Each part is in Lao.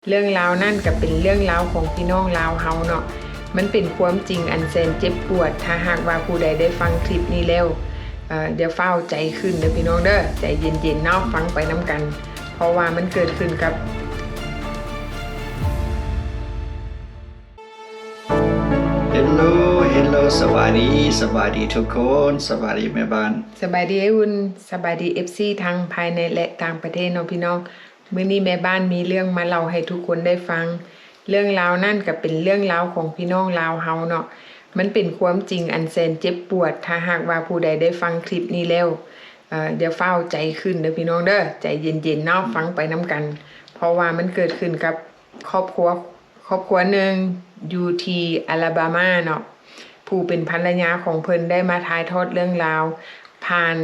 ເລື່ອງລາວນັ້ນກໍເປັນເລື່ອງລາວຂອງພີ່ນ້ອງລາວເຮົາເນາະ. ມັນເປັນຄວາມຈິງອັນແສນເຈັບປວດ. ຖ້າຫາກວ່າຜູ້ໃດໄດ້ຟັງຄລິບນີ້ແລ້ວ, ເອີ, ຢ່າຟ້າວໃຈຂຶ້ນເດີພີ່ນ້ອງເດີ, ໃຈເຢັນໆເນາະ, ຟັງໄປນຳກັນ, ເພາະວ່າມັນເກີດຂຶ້ນກັບ ເຮລໂລ ເຮລໂລ ສະບາຍດີ ສະບາຍດີທຸກຄົນ ສະບາຍດີແມ່ບ້ານ ສະບາຍດີອ້າຍອຸ່ນ ສະບາຍດີເອັຟຊີທັງພາຍໃນ ແລະ ຕ່າງປະເທດເນາະພີ່ນ້ອງ. ມື້ນີ້ແມ່ບ້ານມີເລື່ອງມາເລົ່າໃຫ້ທຸກຄົນໄດ້ຟັງ. ເລື່ອງລາວນັ້ນກໍເປັນເລື່ອງລາວຂອງພີ່ນ້ອງລາວເຮົາເນາະ. ມັນເປັນຄວາມຈິງອັນແສນເຈັບປວດ. ຖ້າຫາກວ່າຜູ້ໃດໄດ້ຟັງຄລິບນີ້ແລ້ວ, ເອີ, ຢ່າຟ້າວໃຈຂຶ້ນເດີພີ່ນ້ອງເດີ, ໃຈເຢັນໆເນາະ, ຟັງໄປນຳກັນ, ເພາະວ່າມັນເກີດຂຶ້ນກັບ ຄອບຄົວ ຄອບຄົວໜຶ່ງຢູ່ທີ່ອາລາບາມາເນາະ, ຜູ້ເປັນພັນລະຍາຂອງເພິ່ນໄດ້ມາຖ່າຍທອດເລື່ອງລາວຜ່ານ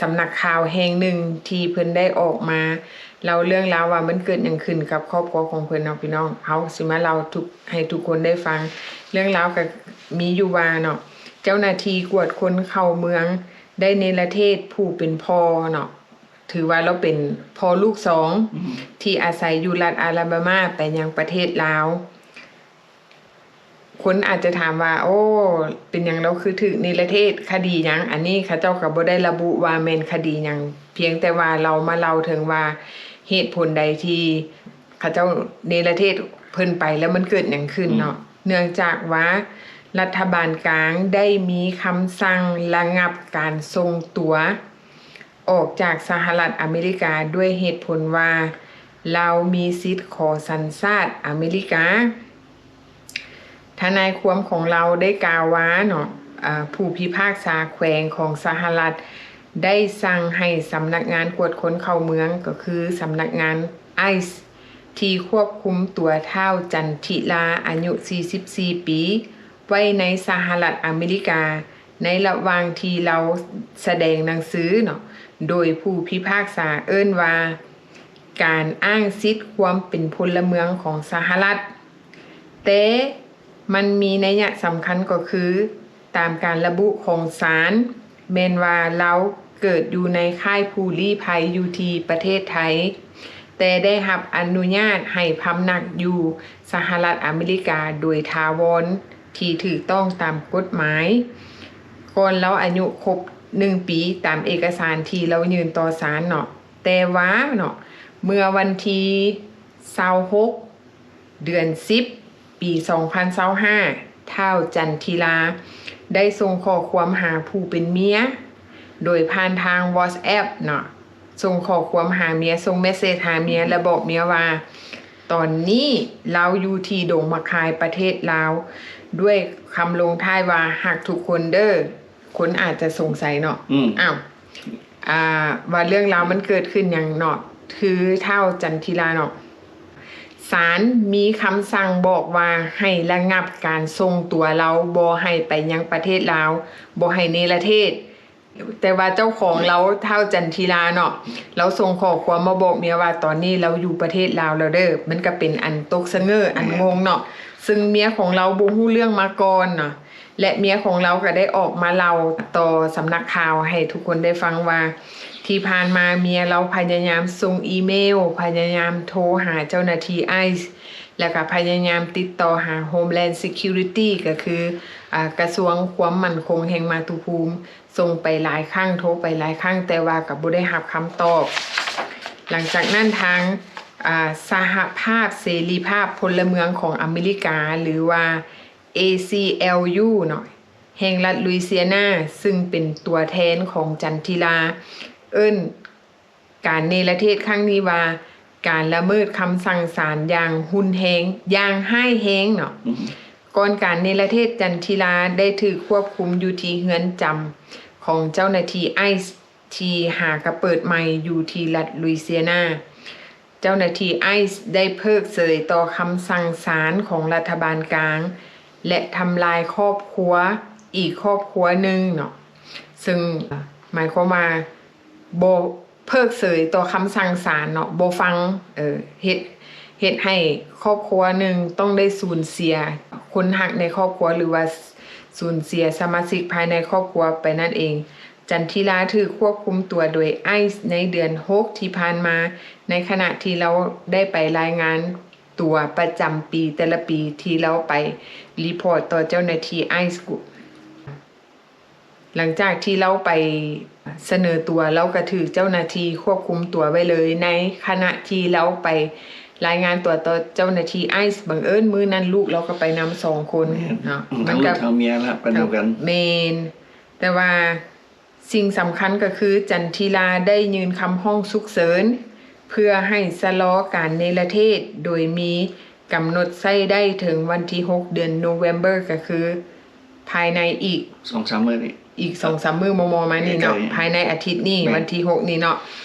ສຳນັກຂ່າວແຫ່ງໜຶ່ງທີ່ເພິ່ນໄດ້ອອກມາເລົ່າເລື່ອງລາວວ່າມັນເກີດຫຍັງຂຶ້ນກັບຄອບຄົວຂອງເພິ່ນເນາະພີ່ນ້ອງ. ເຮົາຊິມາເລົ່າທຸກ ໃຫ້ທຸກຄົນໄດ້ຟັງ. ເລື່ອງລາວກໍມີຢູ່ວ່າເນາະ, ເຈົ້າໜ້າທີ່ກວດຄົນເຂົ້າເມືອງໄດ້ເນລະເທດຜູ້ເປັນພໍ່ເນາະ, ຖືວ່າລາວເປັນພໍ່ລູກສອງ ອືມ ທີ່ອາໄສຢູ່ລັດອາລາບາມາໄປຍັງປະເທດລາວ. ຄົນອາດຈະຖາມວ່າ ໂອ້ ເປັນຫຍັງລາວຄືຖືກເນລະເທດ ຄະດີຫຍັງ? ອັນນີ້ເຂົາເຈົ້າກໍບໍ່ໄດ້ລະບຸວ່າແມ່ນຄະດີຫຍັງ, ພຽງແຕ່ວ່າລາວມາເລົ່າເຖິງວ່າເຫດຜົນໃດທີ່ເຂົາເຈົ້າເນລະເທດເພິ່ນໄປ ແລ້ວມັນເກີດຫຍັງຂຶ້ນເນາະ. ອືມ ເນື່ອງຈາກວ່າລັດຖະບານກາງໄດ້ມີຄຳສັ່ງລະງັບການສົ່ງຕົວ ອອກຈາກສະຫະລັດອາເມລິກາດ້ວຍເຫດຜົນວ່າລາວມີສິດຂໍສັນຊາດອາເມລິກາ. ທະນາຍຄວາມຂອງລາວໄດ້ກ່າວວ່າເນາະ, ອາ, ຜູ້ພິພາກສາແຂວງຂອງສະຫະລັດໄດ້ສັ່ງໃຫ້ສຳນັກງານກວດຄົນເຂົ້າເມືອງ, ກໍຄືສຳນັກງານ ໄອສ໌ ທີ່ຄວບຄຸມຕົວທ້າວ ຈັນທິລາ ອາຍຸສີ່ສິບສີ່ປີ ໄວ້ໃນສະຫະລັດອາເມລິກາ ໃນລະຫວ່າງທີ່ລາວສະແດງໜັງສືເນາະ, ໂດຍຜູ້ພິພາກສາເອີ້ນວ່າ ການອ້າງສິດຄວາມເປັນພົນລະເມືອງຂອງສະຫະລັດ. ແຕ່ມັນມີໄນຍະສຳຄັນກໍຄື ຕາມການລະບຸຂອງສານ ແມ່ນວ່າລາວເກີດຢູ່ໃນຄ້າຍຜູ້ລີ້ໄພຢູ່ທີ່ປະເທດໄທ, ແຕ່ໄດ້ຮັບອະນຸຍາດໃຫ້ພຳນັກຢູ່ສະຫະລັດອາເມລິກາໂດຍຖາວອນທີ່ຖືກຕ້ອງຕາມກົດໝາຍ ກ່ອນລາວອາຍຸຄົບໜຶ່ງປີ ຕາມເອກະສານທີ່ລາວຍື່ນຕໍ່ສານເນາະ. ແຕ່ວ່າເນາະ ເມື່ອວັນທີຊາວຫົກ ເດືອນສິບ ປີສອງພັນຊາວຫ້າ ທ້າວ ຈັນທິລາ ໄດ້ສົ່ງຂໍ້ຄວາມຫາຜູ້ເປັນເມຍ ໂດຍຜ່ານທາງ WhatsApp ເນາະ, ສົ່ງຂໍ້ຄວາມຫາເມຍ, ສົ່ງເມສເສດຫາເມຍ ແລະ ບອກເມຍວ່າ ຕອນນີ້ລາວຢູ່ທີ່ດົງໝາກຄາຍ ປະເທດລາວ ດ້ວຍຄຳລົງທ້າຍວ່າ ຮັກທຸກຄົນເດີ້. ຄົນອາດຈະສົງໄສເນາະ, ອືມ ອ້າວ ອ່າ ວ່າເລື່ອງລາວມັນເກີດຂຶ້ນຫຍັງເນາະ, ຄືທ້າວ ຈັນທິລາ ເນາະ, ສານມີຄຳສັ່ງບອກວ່າໃຫ້ລະງັບການສົ່ງຕົວລາວ, ບໍ່ໃຫ້ໄປຍັງປະເທດລາວ, ບໍ່ໃຫ້ເນລະເທດ. ແຕ່ວ່າເຈົ້າຂອງລາວ ທ້າວ ຈັນທິລາ ເນາະ, ລາວສົ່ງຂໍ້ຄວາມມາບອກເມຍວ່າ ຕອນນີ້ລາວຢູ່ປະເທດລາວແລ້ວເດີ້. ມັນກໍເປັນອັນຕົກສະເຫງີ້ ອັນງົງເນາະ, ຊຶ່ງເມຍຂອງລາວບໍ່ຮູ້ເລື່ອງມາກ່ອນເນາະ. ແລະ ເມຍຂອງລາວກໍໄດ້ອອກມາເລົ່າຕໍ່ສຳນັກຂ່າວໃຫ້ທຸກຄົນໄດ້ຟັງວ່າ ທີ່ຜ່ານມາເມຍລາວພະຍາຍາມສົ່ງອີເມວ, ພະຍາຍາມໂທຫາເຈົ້າໜ້າທີ່ໄອສ໌ ແລະ ກໍພະຍາຍາມຕິດຕໍ່ຫາ Homeland Security ກໍຄື ອາ ກະຊວງຄວາມໝັ້ນຄົງແຫ່ງມາຕຸພູມ, ສົ່ງໄປຫຼາຍຄັ້ງ, ໂທໄປຫຼາຍຄັ້ງ, ແຕ່ວ່າກໍບໍ່ໄດ້ຮັບຄຳຕອບ. ຫຼັງຈາກນັ້ນທາງ ອາ ສະຫະພາບເສລີພາບພົນລະເມືອງຂອງອາເມລິກາ ຫຼືວ່າ ເອຊີແອລຢູ ເນາະ ແຫ່ງລັດລຸຍຊີອານາ ຊຶ່ງເປັນຕົວແທນຂອງຈັນທິລາ ເອີ້ນການເນລະເທດຄັ້ງນີ້ວ່າ ການລະເມີດຄຳສັ່ງສານຢ່າງຮຸນແຮງ, ຢ່າງຮ້າຍແຮງເນາະ. ອືມ ກ່ອນການເນລະເທດ, ຈັນທິລາໄດ້ຖືກຄວບຄຸມຢູ່ທີ່ເຮືອນຈຳຂອງເຈົ້າໜ້າທີ່ໄອສ໌ ທີ່ຫາກະເປີດໃໝ່ຢູ່ທີ່ລັດລຸຍຊີອານາ. ເຈົ້າໜ້າທີ່ໄອສ໌ໄດ້ເພີກເສີຍຕໍ່ຄຳສັ່ງສານຂອງລັດຖະບານກາງ ແລະ ທຳລາຍຄອບຄົວອີກຄອບຄົວໜຶ່ງເນາະ, ຊຶ່ງໝາຍຄວາມວ່າບໍ່ເພີກເສີຍຕໍ່ຄຳສັ່ງສານເນາະ, ບໍ່ຟັງ, ເອີ, ເຮັດ, ເຮັດໃຫ້ຄອບຄົວໜຶ່ງຕ້ອງໄດ້ສູນເສຍຄົນຮັກໃນຄອບຄົວ ຫຼືວ່າສູນເສຍສະມາຊິກພາຍໃນຄອບຄົວໄປນັ້ນເອງ. ຈັນທິລາຖືກຄວບຄຸມຕົວໂດຍໄອສ໌ໃນເດືອນຫົກທີ່ຜ່ານມາ, ໃນຂະນະທີ່ລາວໄດ້ໄປລາຍງານຕົວປະຈຳປີແຕ່ລະປີທີ່ລາວໄປຣີພອດຕໍ່ເຈົ້າໜ້າທີ່ໄອສ໌. ຫຼັງຈາກທີ່ລາວໄປສະເໜີຕົວ, ລາວກໍຖືກເຈົ້າໜ້າທີ່ຄວບຄຸມຕົວໄວ້ເລີຍ. ໃນຂະນະທີ່ລາວໄປລາຍງານຕົວຕໍ່ເຈົ້າໜ້າທີ່ໄອສ໌, ບັງເອີນມື້ນັ້ນລູກລາວກໍໄປນຳສອງຄົນເນາະ, ແມ່ນ ມັນກໍທັງລູກທັງເມຍລະໄປນຳກັນ. ແມ່ນ, ແຕ່ວ່າ ສິ່ງສຳຄັນກໍຄື ຈັນທິລາໄດ້ຍື່ນຄຳຮ້ອງສຸກເສີນ ເພື່ອໃຫ້ຊະລໍການເນລະເທດ ໂດຍມີກຳນົດໃຊ້ໄດ້ເຖິງວັນທີຫົກ ເດືອນໂນເວມເບີ ກໍຄືພາຍໃນອີກສອງສາມມື້ນີ້ ອີກສອງສາມມື້ມໍ່ໆມານີ້ເນາະ, ໃກ້ໆ ພາຍໃນອາທິດນີ້ ແມ່ນ ວັນທີຫົກນີ້ເນາະ,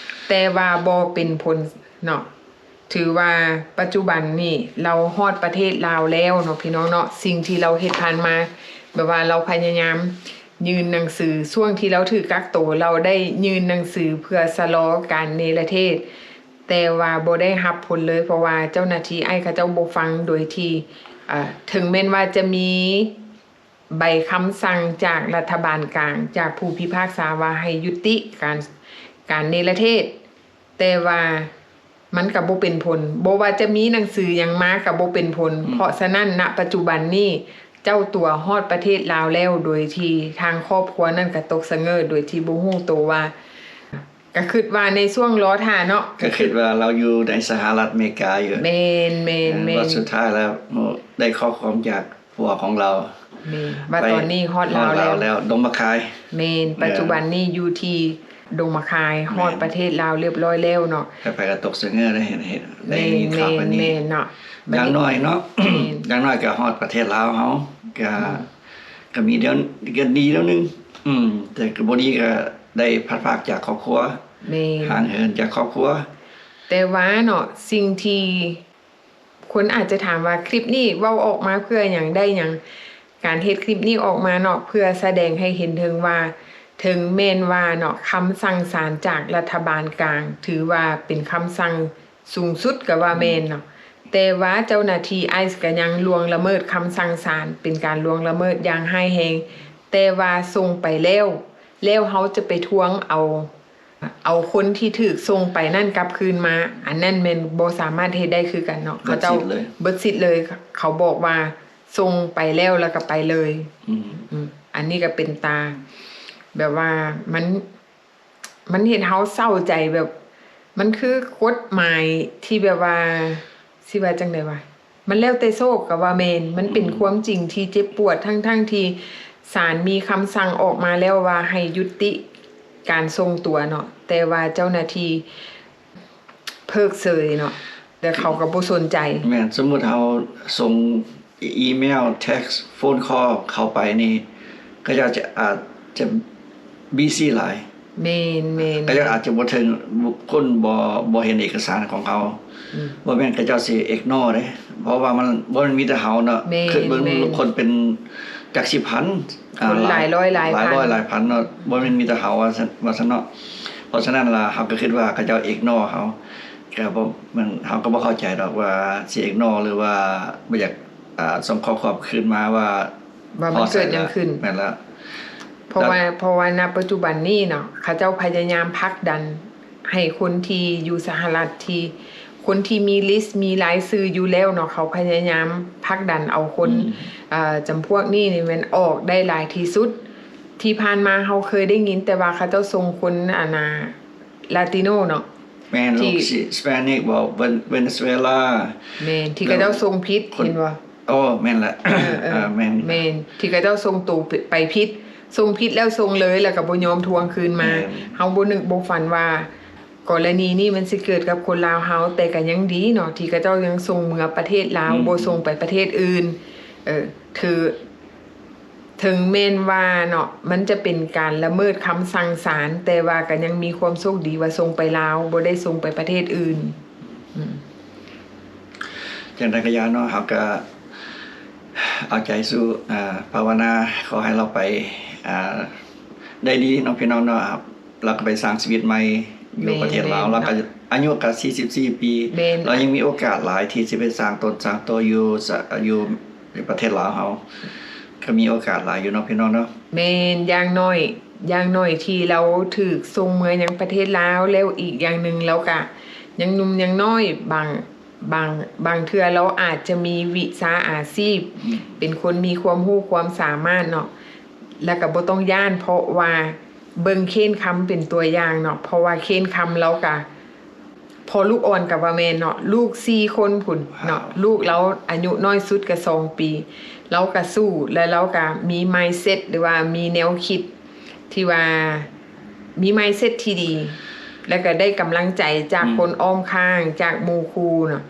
ແຕ່ວ່າບໍ່ເປັນຜົນເນາະ. ຖືວ່າປັດຈຸບັນນີ້ລາວຮອດປະເທດລາວແລ້ວເນາະ ພີ່ນ້ອງເນາະ. ສິ່ງທີ່ລາວເຮັດຜ່ານມາ ແບບວ່າລາວພະຍາຍາມຍື່ນໜັງສື, ຊ່ວງທີ່ລາວຖືກກັກໂຕ ລາວໄດ້ຍື່ນໜັງສືເພື່ອຊະລໍການເນລະເທດ, ແຕ່ວ່າບໍ່ໄດ້ຮັບຜົນເລີຍ ເພາະວ່າເຈົ້າໜ້າທີ່ໄອສ໌ເຂົາເຈົ້າບໍ່ຟັງ, ໂດຍທີ່ ເອີ ເຖິງແມ່ນວ່າຈະມີ ໃບຄຳສັ່ງຈາກລັດຖະບານກາງ, ຈາກຜູ້ພິພາກສາວ່າໃຫ້ຍຸຕິການ ການເນລະເທດ, ແຕ່ວ່າມັນກໍບໍ່ເປັນຜົນ, ບໍ່ວ່າຈະມີໜັງສືຫຍັງມາກໍບໍ່ເປັນຜົນ. ອືມ ເພາະສະນັ້ນ ນະປັດຈຸບັນນີ້ ເຈົ້າຕົວຮອດປະເທດລາວແລ້ວ, ໂດຍທີ່ທາງຄອບຄົວນັ້ນກໍຕົກສະເຫງີ້ ໂດຍທີ່ບໍ່ຮູ້ໂຕວ່າ ກໍຄິດວ່າໃນຊ່ວງລໍຖ້າເນາະ, ກໍຄິດວ່າລາວຢູ່ໃນສະຫະລັດອາເມລິກາຢູ່. ແມ່ນໆໆ ແມ່ນ ວ່າສຸດທ້າຍແລ້ວ ໂອ້ ໄດ້ຂໍ້ຄວາມຈາກ ຜົວຂອງລາວ. ແມ່ນ ວ່າຕອນນີ້ຮອດລາວແລ້ວ ດອງມະຄາຍ. ແມ່ນ ເອີ ປັດຈຸບັນນີ້ຢູ່ທີ່ດົງມະຄາຍ ແມ່ນ ຮອດປະເທດລາວຮຽບຮ້ອຍແລ້ວເນາະ. ໃຜໆກໍຕົກສະເຫງີ້ໄດ້ເຫັນ ເຫັນ ໄດ້ຍິນຂ່າວປານນີ້. ແມ່ນເນາະ. ຢ່າງໜ້ອຍເນາະ ແມ່ນ ຢ່າງໜ້ອຍກໍຮອດປະເທດລາວເຮົາ ກໍ ອືມ ກໍມີແນວ ກໍດີແນວໜຶ່ງ. ອືມ ແຕ່ກໍບໍ່ດີ ກໍໄດ້ພັດພາກຈາກຄອບຄົວ. ແມ່ນ ຫ່າງເຫີນຈາກຄອບຄົວ. ແຕ່ວ່າເນາະ ສິ່ງທີ່ ຄົນອາດຈະຖາມວ່າ ຄລິບນີ້ເວົ້າອອກມາເພື່ອຫຍັງ ໄດ້ຫຍັງ? ການເຮັດຄລິບນີ້ອອກມາເນາະ ເພື່ອສະແດງໃຫ້ເຫັນເຖິງວ່າ ເຖິງແມ່ນວ່າເນາະ ຄຳສັ່ງສານຈາກລັດຖະບານກາງ ຖືວ່າເປັນຄຳສັ່ງສູງສຸດກໍວ່າແມ່ນເນາະ, ແຕ່ວ່າເຈົ້າໜ້າທີ່ໄອສ໌ກໍຍັງລ່ວງລະເມີດຄຳສັ່ງສານ ເປັນການລ່ວງລະເມີດຢ່າງຮ້າຍແຮງ, ແຕ່ວ່າສົ່ງໄປແລ້ວ ແລ້ວເຮົາຈະໄປທວງເອົາ ເອົາຄົນທີ່ຖືກສົ່ງໄປນັ້ນກັບຄືນມາ, ອັນນັ້ນແມ່ນບໍ່ສາມາດເຮັດໄດ້ຄືກັນເນາະ. ເຂົາເຈົ້າເບິດສິດເລີຍ ເບິດສິດເລີຍ. ເຂົາບອກວ່າສົ່ງໄປແລ້ວ ແລ້ວກໍໄປເລີຍ. ອືມ ອືມ ອັນນີ້ກໍເປັນຕາ ແບບວ່າມັນ ມັນເຮັດເຮົາເສົ້າໃຈ ແບບ ມັນຄືກົດໝາຍທີ່ແບບວ່າ ຊິວ່າຈັ່ງໃດວະ? ມັນແລ້ວແຕ່ໂຊກກໍວ່າແມ່ນ, ມັນເປັນ ອືມ ຄວາມຈິງທີ່ເຈັບປວດ ທັງໆທີ່ສານມີຄຳສັ່ງອອກມາແລ້ວວ່າໃຫ້ຍຸຕິການສົ່ງຕົວເນາະ, ແຕ່ວ່າເຈົ້າໜ້າທີ່ເພີກເສີຍເນາະ ແຕ່ເຂົາກໍບໍ່ສົນໃຈ. ແມ່ນ, ສົມມຸດເຮົາສົ່ງອີເມວ ເທັກ ໂຟນຄໍ ເຂົ້າໄປນີ້ ເຂົາເຈົ້າຈະ ອາດຈະບີຊີຫຼາຍ. ແມ່ນໆ ເຂົາເຈົ້າອາດຈະບໍ່ເຖິງ ຄົນບໍ່ ບໍ່ເຫັນເອກະສານຂອງເຮົາ. ອືມ ບໍ່ແມ່ນເຂົາເຈົ້າຊິອິກນໍເດ້ ເພາະວ່າມັນບໍ່ແມ່ນມີແຕ່ເຮົາເນາະ. ແມ່ນ ຄິດເບິ່ງ ແມ່ນ ຄົນເປັນຈັກສິບພັນ ອາ ຄົນຫຼາຍຮ້ອຍຫຼາຍ ຫຼາຍຮ້ອຍ ພັນ ຫຼາຍພັນເນາະ, ບໍ່ແມ່ນມີແຕ່ເຮົາວ່າຊັ້ນ ວ່າຊັ້ນເນາະ. ເພາະສະນັ້ນລະ ເຮົາກໍຄິດວ່າເຂົາເຈົ້າອິກນໍເຮົາ ກໍບໍ່ ມັນ ເຮົາກໍບໍ່ເຂົ້າໃຈດອກວ່າຊິອິກນໍ ຫຼືວ່າບໍ່ຢາກ ອາ ສົ່ງຂໍ້ຄວາມຄືນມາວ່າ ວ່າມັນເກີດຫຍັງຂຶ້ນ. ແມ່ນລະ ເພາະວ່າ ແລ້ວ ເພາະວ່າ ນະ ປັດຈຸບັນນີ້ເນາະ ເຂົາເຈົ້າພະຍາຍາມຜັກດັນໃຫ້ຄົນທີ່ຢູ່ສະຫະລັດ ທີ່ ຄົນທີ່ມີລິສ ມີລາຍຊື່ຢູ່ແລ້ວເນາະ ເຂົາພະຍາຍາມຜັກດັນເອົາຄົນ ອືມ ເອີ ຈຳພວກນີ້ນີ້ແມ່ນອອກໄດ້ຫຼາຍທີ່ສຸດ. ທີ່ຜ່ານມາເຮົາເຄີຍໄດ້ຍິນແຕ່ວ່າເຂົາເຈົ້າສົ່ງຄົນ ອັນນ່າ ລາຕິໂນເນາະ ແມ່ນ ທີ່ ສະເປນິກບໍ ເວເນຊູເອລາ. ແມ່ນ ທີ່ເຂົາເຈົ້າສົ່ງຜິດ ເຫັນບໍ່? ໂອ້ ແມ່ນລະ ເອີ ເອີ ເອີ ແມ່ນ ແມ່ນ ທີ່ເຂົາເຈົ້າສົ່ງໂຕໄປຜິດ ສົ່ງຜິດແລ້ວສົ່ງເລີຍ ແລ້ວກໍບໍ່ຍອມທວງຄືນມາ. ແມ່ນ ເຮົາບໍ່ນຶກບໍ່ຝັນວ່າ ກໍລະນີນີ້ມັນຊິເກີດກັບຄົນລາວເຮົາ, ແຕ່ກໍຍັງດີເນາະ ທີ່ເຂົາເຈົ້າຍັງສົ່ງເມືອປະເທດລາວ ອືມ ບໍ່ສົ່ງໄປປະເທດອື່ນ. ເອີ ຖື ເຖິງແມ່ນວ່າເນາະ ມັນຈະເປັນການລະເມີດຄຳສັ່ງສານ, ແຕ່ວ່າກໍຍັງມີຄວາມໂຊກດີວ່າສົ່ງໄປລາວ, ບໍ່ໄດ້ສົ່ງໄປປະເທດອື່ນ. ອືມ ຈັ່ງໃດກໍຢ່າເນາະ, ເຮົາກໍເອົາໃຈສູ້ ອາ ພາວະນາ ຂໍໃຫ້ລາວໄປ ອາ ໄດ້ດີເນາະ ພີ່ນ້ອງເນາະ. ລາວກໍໄປສ້າງຊີວິດໃໝ່ຢູ່ປະເທດລາວ. ແມ່ນໆ ລາວກໍອາຍຸກໍສີ່ສິບສີ່ປີ. ແມ່ນ ລາວຍັງມີໂອກາດຫຼາຍທີ່ຊິໄປສ້າງຕົນສ້າງໂຕຢູ່ ຢູ່ ຢູ່ປະເທດລາວເຮົາ ກໍມີໂອກາດຫຼາຍຢູ່ເນາະ ພີ່ນ້ອງເນາະ. ແມ່ນ ຢ່າງໜ້ອຍ ຢ່າງໜ້ອຍທີ່ລາວຖືກສົ່ງເມືອຍັງປະເທດລາວ ແລ້ວອີກຢ່າງໜຶ່ງລາວກະຍັງໜຸ່ມຍັງນ້ອຍ ບາງ ບາງ ບາງເທື່ອລາວອາດຈະມີວິຊາອາຊີບ ອືມ ເປັນຄົນມີຄວາມຮູ້ຄວາມສາມາດເນາະ ແລ້ວກະບໍ່ຕ້ອງຢ້ານ ເພາະວ່າເບິ່ງເຄນຄຳເປັນຕົວຢ່າງເນາະ ເພາະວ່າເຄນຄຳລາວກະ ພໍ່ລູກອ່ອນກໍວ່າແມ່ນເນາະ ລູກສີ່ຄົນພຸ້ນເນາະ ວ້າວ ລູກລາວອາຍຸນ້ອຍສຸດກໍສອງປີ ລາວກໍສູ້ ແລະ ລາວກໍມີມາຍເຊັດ ຫຼືວ່າມີແນວຄິດທີ່ວ່າ ມີມາຍເຊັດທີ່ດີ ແລ້ວກໍໄດ້ກຳລັງໃຈຈາກ ອືມ ຄົນອ້ອມຂ້າງ ຈາກໝູ່ຄູ່ເນາະ.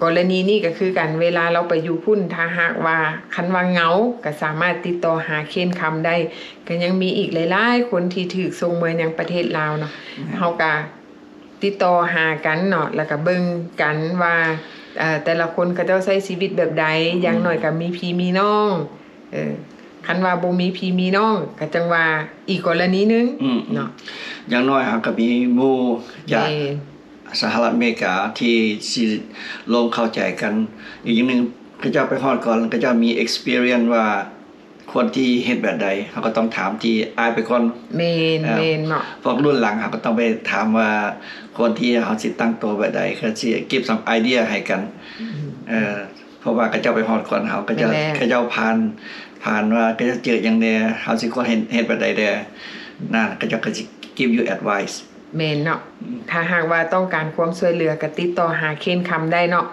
ກໍລະນີນີ້ກໍຄືກັນ ເວລາລາວໄປຢູ່ພຸ້ນ ຖ້າຫາກວ່າ ຄັນວ່າເຫງົາ ກໍສາມາດຕິດຕໍ່ຫາເຄນຄຳໄດ້ ກໍຍັງມີອີກຫຼາຍໆຄົນທີ່ຖືກສົ່ງເມືອຍັງປະເທດລາວເນາະ ແມ່ນ ເຮົາກໍ ຕິດຕໍ່ຫາກັນເນາະ ແລ້ວກະເບິ່ງກັນວ່າ ເອີ ແຕ່ລະຄົນເຂົາເຈົ້າໃຊ້ຊີວິດແບບໃດ ອືມ ຢ່າງໜ້ອຍກະມີພີ່ມີນ້ອງ ເອີ ຄັນວ່າບໍ່ມີພີ່ມີນ້ອງ ກະຈັ່ງວ່າອີກກໍລະນີໜຶ່ງ ອືມ ເນາະ ຢ່າງໜ້ອຍເຮົາກະມີໝູ່ຈາກ ແມ່ນ ສະຫະລັດອາເມລິກາທີ່ຊິລົງເຂົ້າໃຈກັນ ອີກຢ່າງໜຶ່ງ ເຂົາເຈົ້າໄປຮອດກ່ອນ ເຂົາເຈົ້າມີ experience ວ່າ ຄວນທີ່ເຮັດແບບໃດ ເຮົາກໍຕ້ອງຖາມທີ່ອ້າຍໄປກ່ອນ ແມ່ນ ເອີ ແມ່ນເນາະ ພວກລຸ້ນຫຼັງເຮົາກໍຕ້ອງໄປຖາມວ່າ ຄົນທີ່ເຮົາຊິຕັ້ງໂຕແບບໃດ ກໍຊິເກັບ some idea ໃຫ້ກັນ ອືມ ເອີ ເພາະວ່າເຂົາເຈົ້າໄປຮອດກ່ອນເຮົາ ເຂົາເຈົ້າ ແມ່ນແລ້ວ ເຂົາເຈົ້າຜ່ານ ຜ່ານວ່າເຂົາເຈົ້າເຈີຫຍັງແດ່ ເຮົາຊິຄວນເຮັດ ເຮັດແບບໃດແດ່ ນັ້ນ ເຂົາເຈົ້າກໍຊິ give you advice ແມ່ນເນາະ ອືມ ຖ້າຫາກວ່າຕ້ອງການຄວາມຊ່ວຍເຫຼືອ ກໍຕິດຕໍ່ຫາເຄນຄຳໄດ້ເນາະ.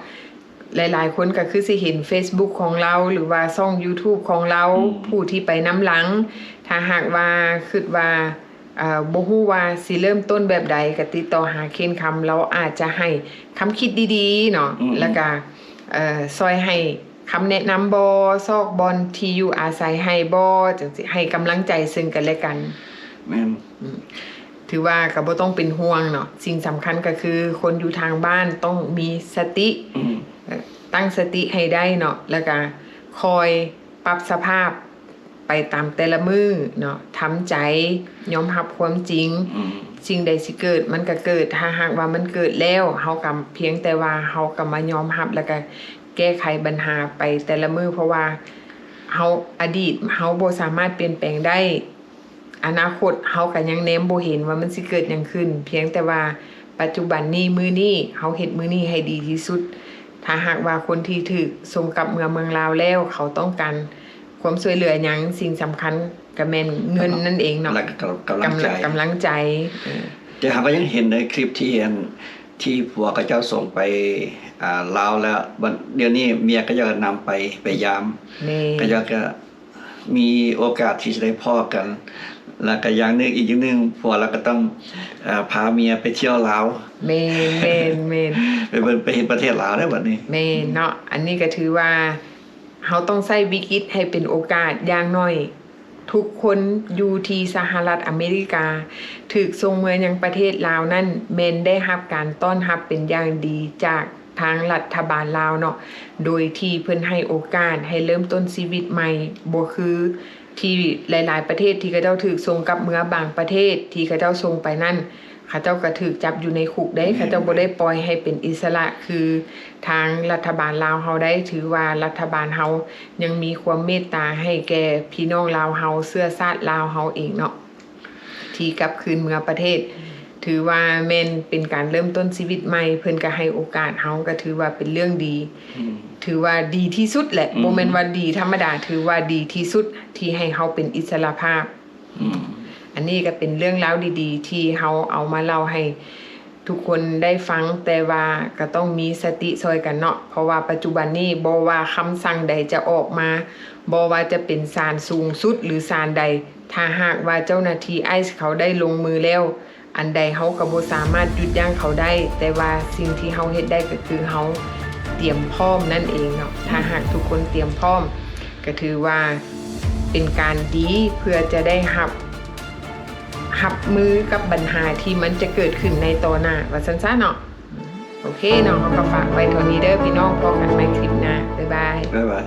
ຫຼາຍໆຄົນກໍຄືຊິເຫັນເຟສບຸກຂອງລາວ ຫຼືວ່າຊ່ອງຢູທູບຂອງລາວ ອືມ ຜູ້ທີ່ໄປນຳຫຼັງ ຖ້າຫາກວ່າຄິດວ່າ ເອີ ບໍ່ຮູ້ວ່າຊິເລີ່ມຕົ້ນແບບໃດ ກໍຕິດຕໍ່ຫາເຄນຄຳ ລາວອາດຈະໃຫ້ຄຳຄິດດີໆເນາະ ອືມໆ ແລ້ວກໍ ເອີ ຊ່ອຍໃຫ້ຄຳແນະນຳບໍ່ ຊອກບ່ອນທີ່ຢູ່ອາໄສໃຫ້ບໍ່ ຈັ່ງຊີ້ ໃຫ້ກຳລັງໃຈເຊິ່ງກັນແລະກັນ ແມ່ນ ອືມ ຖືວ່າກໍບໍ່ຕ້ອງເປັນຫ່ວງເນາະ ສິ່ງສຳຄັນກໍຄືຄົນຢູ່ທາງບ້ານຕ້ອງມີສະຕິ ອືມ ເອີ ຕັ້ງສະຕິໃຫ້ໄດ້ເນາະ ແລ້ວກະຄອຍປັບສະພາບໄປຕາມແຕ່ລະມື້ເນາະ ທຳໃຈ ຍອມຮັບຄວາມຈິງ ອືມ ສິ່ງໃດຊິເກີດມັນກະເກີດ ຖ້າຫາກວ່າມັນເກີດແລ້ວ ເຮົາກະພຽງແຕ່ວ່າເຮົາກະມາຍອມຮັບ ແລ້ວກະແກ້ໄຂບັນຫາໄປແຕ່ລະມື້ ເພາະວ່າເຮົາ ອະດີດເຮົາບໍ່ສາມາດປ່ຽນແປງໄດ້ ອະນາຄົດເຮົາກໍຍັງແນມບໍ່ເຫັນວ່າມັນຊິເກີດຫຍັງຂຶ້ນ ພຽງແຕ່ວ່າປັດຈຸບັນນີ້ ມື້ນີ້ ເຮົາເຮັດມື້ນີ້ໃຫ້ດີທີ່ສຸດ. ຖ້າຫາກວ່າຄົນທີ່ຖືກສົ່ງກັບເມືອເມືອງລາວແລ້ວ ເຂົາຕ້ອງການຄວາມຊ່ວຍເຫຼືອຫຍັງ ສິ່ງສຳຄັນກໍແມ່ນເງິນນັ້ນເອງເນາະ ແລ້ວກໍກຳລັງໃຈ ກຳລັງໃຈ ເອີ ແຕ່ເຮົາກໍຍັງເຫັນໃນຄລິບທີ່ອັນ ທີ່ຜົວເຂົາເຈົ້າສົ່ງໄປ ອ່າ ລາວແລ້ວ ບັດດຽວນີ້ເມຍເຂົາເຈົ້າກໍນຳໄປ ໄປຢາມ ແມ່ນ ເຂົາເຈົ້າກໍ ມີໂອກາດທີ່ຈະໄດ້ພໍ້ກັນ ແລ້ວກໍຢ່າງໜຶ່ງ ອີກຢ່າງໜຶ່ງ ຜົວລາວກໍຕ້ອງ ເອີ ພາເມຍໄປທ່ຽວລາວ ແມ່ນໆໆ ໄປເບິ່ງ ໄປເຫັນປະເທດລາວເດ້ບັດນີ້ ແມ່ນເນາະ ອັນນີ້ກໍຖືວ່າເຮົາຕ້ອງໃຊ້ວິກິດໃຫ້ເປັນໂອກາດ ຢ່າງໜ້ອຍທຸກຄົນຢູ່ທີ່ສະຫະລັດອາເມລິກາ ຖືກສົ່ງເມືອຍັງປະເທດລາວນັ້ນ ແມ່ນໄດ້ຮັບການຕ້ອນຮັບເປັນຢ່າງດີຈາກ ທາງລັດຖະບານລາວເນາະ ໂດຍທີ່ເພິ່ນໃຫ້ໂອກາດໃຫ້ເລີ່ມຕົ້ນຊີວິດໃໝ່ ບໍ່ຄືທີ່ຫຼາຍໆປະເທດທີ່ເຂົາເຈົ້າຖືກສົ່ງກັບເມືອ ບາງປະເທດທີ່ເຂົາເຈົ້າສົ່ງໄປນັ້ນ ເຂົາເຈົ້າກໍຖືກຈັບຢູ່ໃນຄຸກເດ້ ອືມ ເຂົາເຈົ້າບໍ່ໄດ້ປ່ອຍໃຫ້ເປັນອິດສະຫຼະຄືທາງລັດຖະບານລາວເຮົາໄດ້ ຖືວ່າລັດຖະບານເຮົາຍັງມີຄວາມເມດຕາໃຫ້ແກ່ພີ່ນ້ອງລາວເຮົາ ເຊື້ອຊາດລາວເຮົາເອງເນາະ. ທີ່ກັບຄືນເມືອປະເທດ ຖືວ່າແມ່ນເປັນການເລີ່ມຕົ້ນຊີວິດໃໝ່ ເພິ່ນກໍໃຫ້ໂອກາດເຮົາ ກໍຖືວ່າເປັນເລື່ອງດີ ອືມ ຖືວ່າດີທີ່ສຸດແຫຼະ ອືມ ບໍ່ແມ່ນວ່າດີທຳມະດາ ຖືວ່າດີທີ່ສຸດທີ່ໃຫ້ເຮົາເປັນອິດສະຫຼະພາບ ອືມ ອັນນີ້ກໍເປັນເລື່ອງລາວດີໆ ທີ່ເຮົາເອົາມາເລົ່າໃຫ້ ທຸກຄົນໄດ້ຟັງ ແຕ່ວ່າກໍຕ້ອງມີສະຕິຊ່ອຍກັນເນາະ ເພາະວ່າປັດຈຸບັນນີ້ບໍ່ວ່າຄຳສັ່ງໃດຈະອອກມາ ບໍ່ວ່າຈະເປັນສານສູງສຸດ ຫຼື ສານໃດ ຖ້າຫາກວ່າເຈົ້າໜ້າທີ່ໄອສ໌ເຂົາໄດ້ລົງມືແລ້ວ ອັນໃດເຮົາກໍບໍ່ສາມາດຢຸດຢັ້ງເຂົາໄດ້ ແຕ່ວ່າສິ່ງທີ່ເຮົາເຮັດໄດ້ກໍຄືເຮົາຕຽມພ້ອມນັ້ນເອງເນາະ ຖ້າຫາກທຸກຄົນຕຽມພ້ອມ ກໍຖືວ່າເປັນການດີ ເພື່ອຈະໄດ້ຮັບ ຮັບມືກັບບັນຫາທີ່ມັນຈະເກີດຂຶ້ນໃນຕໍ່ໜ້າ ວ່າຊັ້ນຊະເນາະ. ໂອເຄເນາະ ເຮົາກໍຝາກໄວ້ເທົ່ານີ້ເດີພີ່ນ້ອງ ພໍ້ກັນໃໝ່ຄລິບໜ້າ ບາຍບາຍ ບາຍບາຍ.